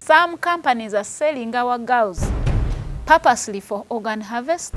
Some companies are selling our girls purposely for organ harvest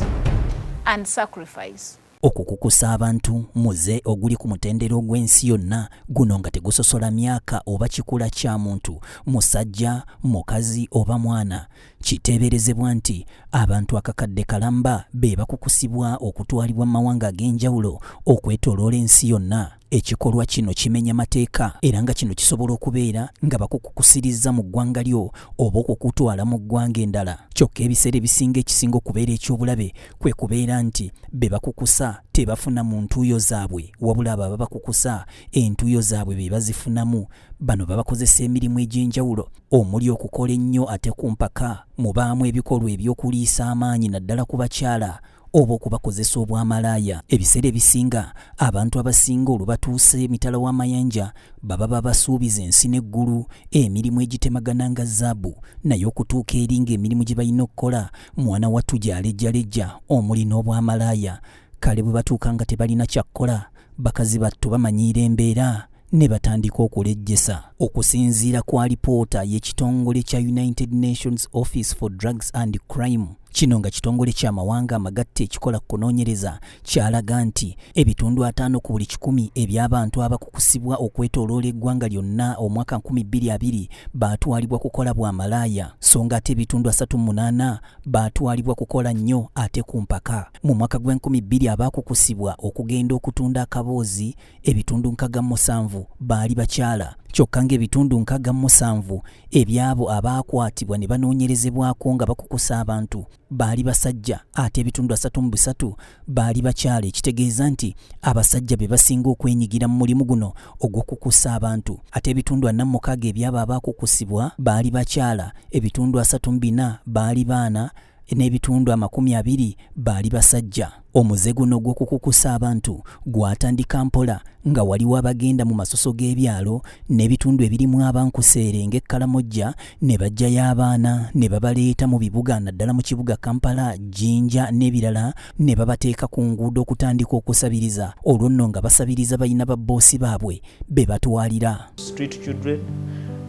and sacrifice. Okukukusa abantu muze oguli ku mutendera ogw'ensi yonna guno nga tegusosola myaka oba kikula kya muntu, musajja, mukazi oba mwana. Kiteeberezebwa nti abantu akakadde kalamba be bakukusibwa okutwalibwa mu mawanga ag'enjawulo okwetooloola ensi yonna. Ekikolwa kino kimenya mateeka era nga kino kisobola okubeera nga bakukukusirizza mu ggwanga lyo oba okukutwala mu ggwanga endala. Kyokka ebiseera ebisinga ekisinga okubeera eky'obulabe kwe kubeera nti be bakukusa tebafuna mu ntuuyo zaabwe, wabula abo ababakukusa entuuyo zaabwe be bazifunamu. Bano babakozesa emirimu egy'enjawulo omuli okukola ennyo ate ku mpaka mubaamu ebikolwa eby'okuliisa amaanyi naddala ku bakyala oba okubakozesa obwamalaaya. Ebiseera ebisinga abantu abasinga olubatuusa emitala w'amayanja baba babasuubiza ensi n'eggulu, emirimu egitemagana nga zaabu, naye okutuuka eri ng'emirimu gye balina okukola mwana wattu gyalejjalejja omuli n'obwamalaaya. Kale bwe batuuka nga tebalina kya kukola, bakazi battu bamanyiira embeera ne batandika okulejjesa. Okusinziira ku alipoota y'ekitongole kya United Nations Office for Drugs and Crime, kino nga kitongole ky'amawanga amagatte ekikola ku kunoonyereza, kyalaga nti ebitundu 50 ku buli 100 eby'abantu abakukusibwa okwetooloola eggwanga lyonna omwaka 2020 baatwalibwa kukola bwamalaaya, so nga ate ebitundu 38 baatwalibwa kukola nnyo ate ku mpaka. Mu mwaka gw'enkumi bbiri abaakukusibwa okugenda okutunda akaboozi ebitundu 67 baali bakyala, kyokka ng'ebitundu 67 eby'abo abaakwatibwa ne banoonyerezebwako nga bakukusa abantu baali basajja, ate ebitundu 33 baali bakyala, ekitegeeza nti abasajja be basinga okwenyigira mu mulimu guno ogw'okukusa abantu. Ate ebitundu 46 eby'abo abaakukusibwa baali bakyala, ebitundu 34 baali baana n'ebitundu 20 baali basajja. Omuze guno gw'okukukusa abantu gwatandika mpola nga waliwo abagenda mu masoso g'ebyalo n'ebitundu ebirimu abankuseere ng'Ekkalamojja ne baggyayo abaana ne babaleeta mu bibuga naddala mu kibuga Kampala, Jinja n'ebirala ne babateeka ku nguudo okutandika okusabiriza, olwo nno nga basabiriza balina babboosi baabwe be batwalira. Street children,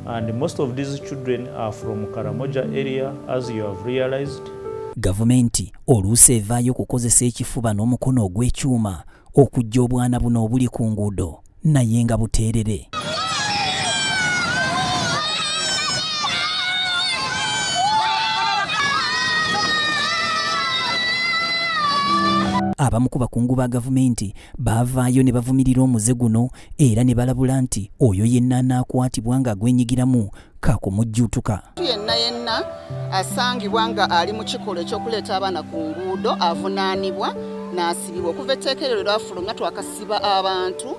and most of these children are from Karamoja area, as you have realized. Gavumenti oluusi evaayo okukozesa ekifuba n'omukono ogw'ekyuma okuggya obwana buno obuli ku nguudo, naye nga buteerere. Abamu ku bakungu ba gavumenti baavaayo ne bavumirira omuze guno era ne balabula nti oyo yenna anaakwatibwa ng'agwenyigiramu kaakumujjuutuka. Yenna yenna asangibwa nga ali mu kikolwa ekyokuleeta abaana ku nguudo avunaanibwa n'asibibwa. Okuva etteeka eryo lwe lwafulumya, twakasiba abantu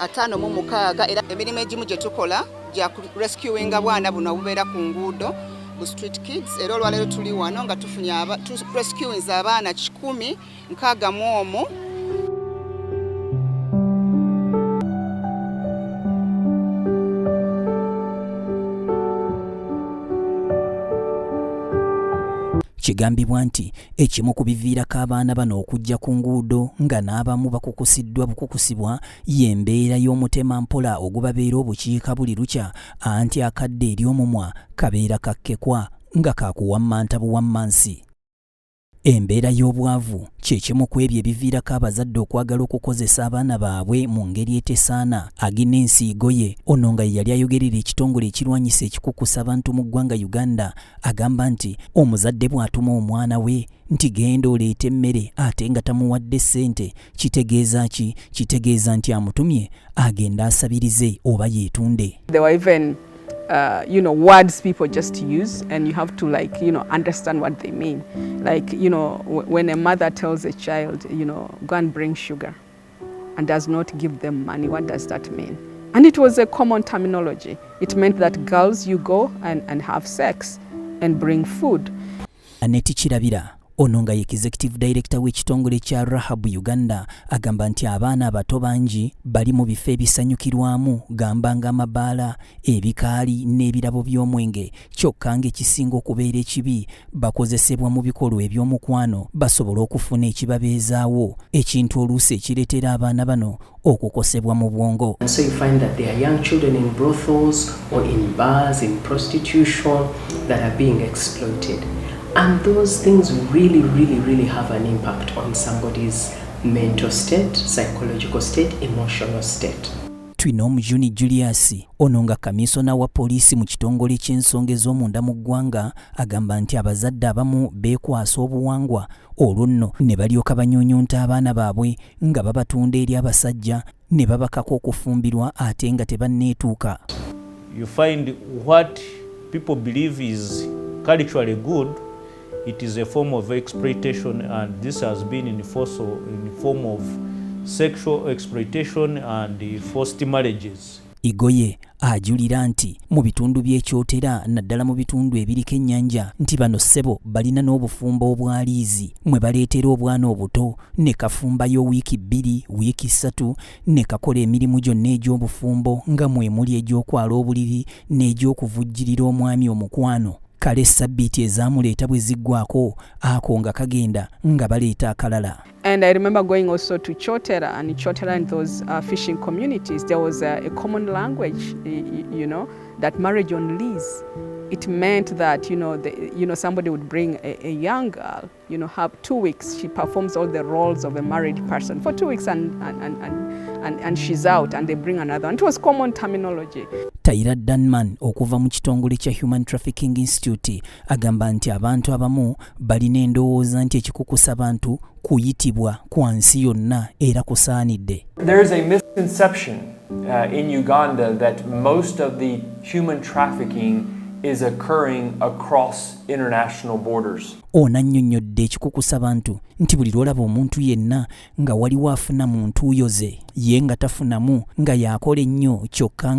56, era emirimu egimu gye tukola gya rescuinga bwana buno obubeera ku nguudo, bu street kids. Era olwaleero tuli wano nga tufunye rescuinze abaana 161. Kigambibwa nti ekimu ku biviirako abaana bano okujja ku nguudo nga n'abamu bakukusiddwa bukukusibwa y'embeera y'omutema mpola ogubabeera obukiika buli lukya, anti akadde eri omumwa kabeera kakkekwa nga kakuwammanta buwammansi. Embeera y'obwavu kye kimu ku ebyo ebiviirako abazadde okwagala okukozesa abaana baabwe mu ngeri etesaana. Agnes Igoye ono nga ye yali ayogerera ekitongole ekirwanyisa ekikukusa abantu mu ggwanga Uganda agamba nti omuzadde bw'atuma omwana we nti genda oleete emmere ate nga tamuwadde ssente, kitegeeza ki? Kitegeeza nti amutumye agende asabirize oba yeetunde. There were even words people just use, and you have to like understand what they mean. Like, when a mother tells a child, "Go and bring sugar," and does not give them money, what does that mean? And it was a common terminology. It meant that girls, you go and have sex and bring food. Aneti Kirabira. Ono nga ye executive director w'ekitongole kya Rahab Uganda agamba nti abaana abato bangi bali mu bifo ebisanyukirwamu gamba ng'amabaala, ebikaali n'ebirabo by'omwenge, kyokka ng'ekisinga okubeera ekibi bakozesebwa mu bikolwa eby'omukwano basobole okufuna ekibabeezaawo, ekintu oluusi ekireetera abaana bano okukosebwa mu bwongo. And so you find that there are young children in brothels or in bars, in prostitution, that are being exploited. And those things really, really, really have an impact on somebody's mental state, psychological state, emotional state. Twinomujuni Julius ono nga kamisona wa poliisi mu kitongole ky'ensonga ez'omunda mu ggwanga agamba nti abazadde abamu beekwasa obuwangwa olwo nno ne balyoka banyuunyunta abaana baabwe nga babatunda eri abasajja ne babakaka okufumbirwa ate nga tebanneetuuka. You find what people believe is culturally good, it is a form of exploitation, and this has been in form of sexual exploitation and forced marriages. Igoye ajulira nti mu bitundu by'ekyotera naddala mu bitundu ebiriko ennyanja nti bano ssebo balina n'obufumbo obwaliizi mwe baleetera obwana obuto ne kafumbayo wiiki 2, wiiki 3 ne kakola emirimu gyonna egy'obufumbo nga mwe muli egy'okwala obuliri n'egy'okuvujjirira omwami omukwano. Kale sabbiiti ezaamuleeta bwe ziggwako ako nga kagenda nga baleeta akalala. And I remember going also to Chotera, and in Chotera and those fishing communities, there was a common language, you know, that marriage on lease. It meant that, you know, somebody would bring a young girl, you know, have 2 weeks, she performs all the roles of a married person for 2 weeks and she's out, and they bring another one. It was common terminology. Tyra Dunman okuva mu kitongole kya Human Trafficking Institute agamba nti abantu abamu balina endowooza nti ekikukusa bantu kuyitibwa kwa nsi yonna era kusaanidde. There is a misconception in Uganda that most of the human trafficking is occurring across international borders. Ono annyonnyodde ekikukusa bantu nti buli lw'olaba omuntu yenna nga waliwo afuna mu ntuuyo ze ye nga tafunamu nga yakola ennyo kyokka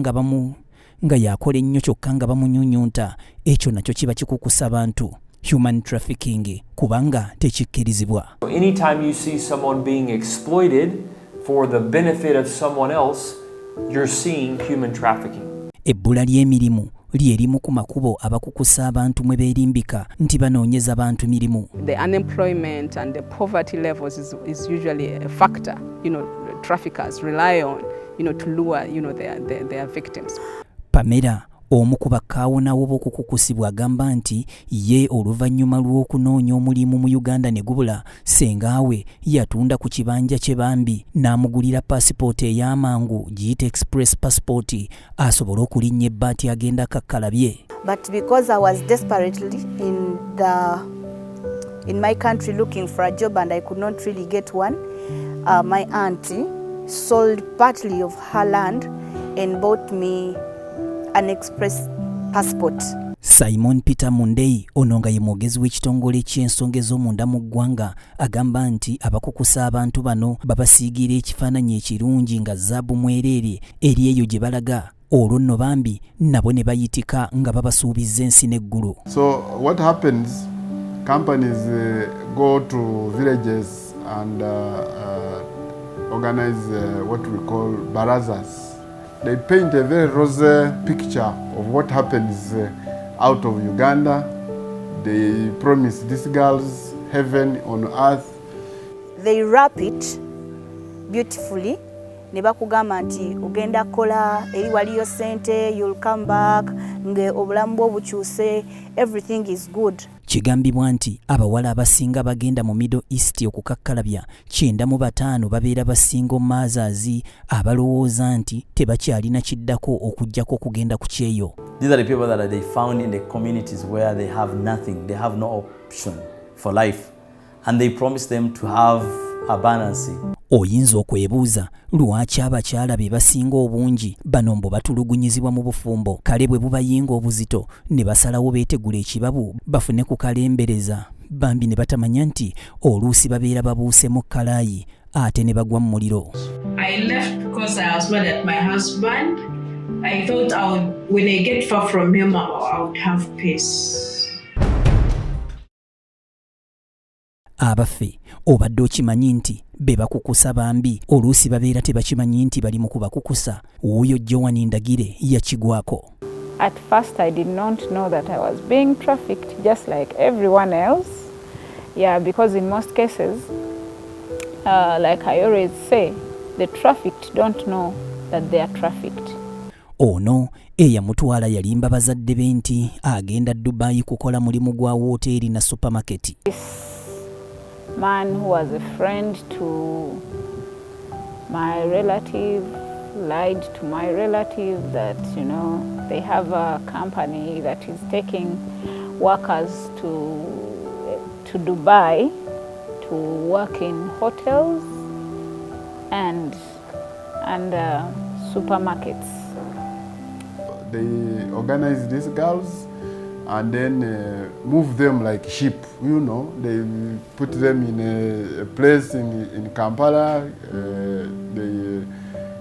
nga bamunyunyunta, ekyo nakyo kiba kikukusa bantu, human trafficking, kubanga tekikkirizibwa. Anytime you see someone being exploited for the benefit of someone else, you're seeing human trafficking. Ebbula ly'emirimu lyerimu ku makubo abakukusa abantu mwe beerimbika nti banoonyeza bantu mirimu. The unemployment and the poverty levels is usually a factor, you know, traffickers rely on, you know, to lure, you know, their victims. Pamela omu ku bakaawonawo b'okukukusibwa agamba nti ye oluvannyuma lw'okunoonya omulimu mu Uganda ne gubula, sengaawe yatunda ku kibanja kye bambi n'amugulira paasipooti ey'amangu giyite express passport asobole okulinnya ebbaati agenda kakkalabye. But because I was desperately in my country looking for a job and I could not really get one, my auntie sold partly of her land and bought me an express passport. Simon Peter Mundei ono nga ye mwogezi w'ekitongole ky'ensonga ez'omunda mu ggwanga agamba nti abakukusa abantu bano babasiigira ekifaananyi ekirungi nga zaabu mwereere eri eyo gye balaga, olwo nno bambi nabo ne bayitika nga babasuubiza ensi n'eggulu. So what happens, companies go to villages and organize what we call barazas. They paint a very rosy picture of what happens out of Uganda. They promise these girls heaven on earth. They wrap it beautifully. Ne bakugamba nti ogenda kola eri waliyo sente, you'll come back, nge obulamu bwo bukyuse, everything is good. Kigambibwa nti abawala abasinga bagenda mu Middle East okukakkalabya 95 babeera basinga mothers abalowooza nti tebakyalina kiddako okuggyako okugenda ku kyeyo. These are the people that they found in the communities where they have nothing, they have no option for life, and they promise them to have abundance. Oyinza okwebuuza lwaki abakyala be basinga obungi bano mbu batulugunyizibwa mu bufumbo, kale bwe bubayinga obuzito ne basalawo beetegula ekibabu bafune ku kalembereza, bambi ne batamanya nti oluusi babeera babuuse mu kkalaayi ate ne bagwa mu muliro. I left because I was mad at my husband. I thought when I get far from him, I would have peace. Abaffe, obadde okimanyi nti be bakukusa bambi oluusi babeera tebakimanyi nti bali mu kubakukusa? Wuuyo Joan Ndagire yakigwako. At first I did not know that I was being trafficked just like everyone else. Yeah, because in most cases, like I always say, the trafficked don't know that they are trafficked. Ono eyamutwala yalimba bazadde be nti agenda Dubai kukola mulimu gwa wooteeri na supamaketi. This man who was a friend to my relative lied to my relative that, you know, they have a company that is taking workers to Dubai to work in hotels and supermarkets. They organize these girls and then move them like sheep, you know. They put them in a place in Kampala.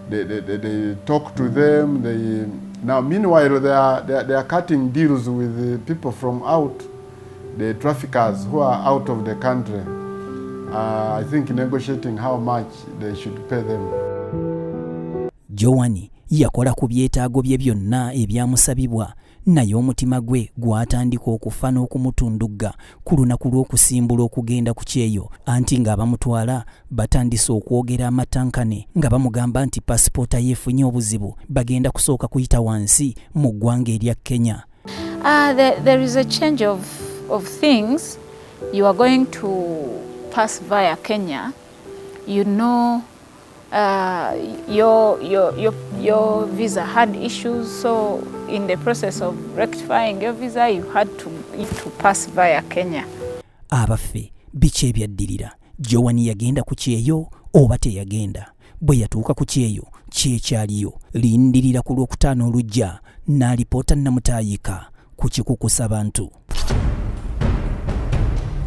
They talk to them. Now, meanwhile, they are cutting deals with the people from out, the traffickers who are out of the country. I think negotiating how much they should pay them. Joan yakola ku byetaago bye byonna ebyamusabibwa, naye omutima gwe gwatandika okufa n'okumutundugga ku lunaku lw'okusimbula okugenda ku kyeyo, anti ng'abamutwala batandise okwogera amatankane nga bamugamba nti pasipoota yeefunye obuzibu, bagenda kusooka kuyita wansi mu ggwanga erya Kenya. There is a change of things. You are going to pass via Kenya. Your visa had issues, so in the process of rectifying your visa, you had to pass via Kenya. Abaffe, biki ebyaddirira? Joan yagenda ku kyeyo oba teyagenda? Bwe yatuuka ku kyeyo kyekyaliyo? Lindirira ku Lwokutaano olujja n'alipoota Namutaayika ku kikukusa bantu.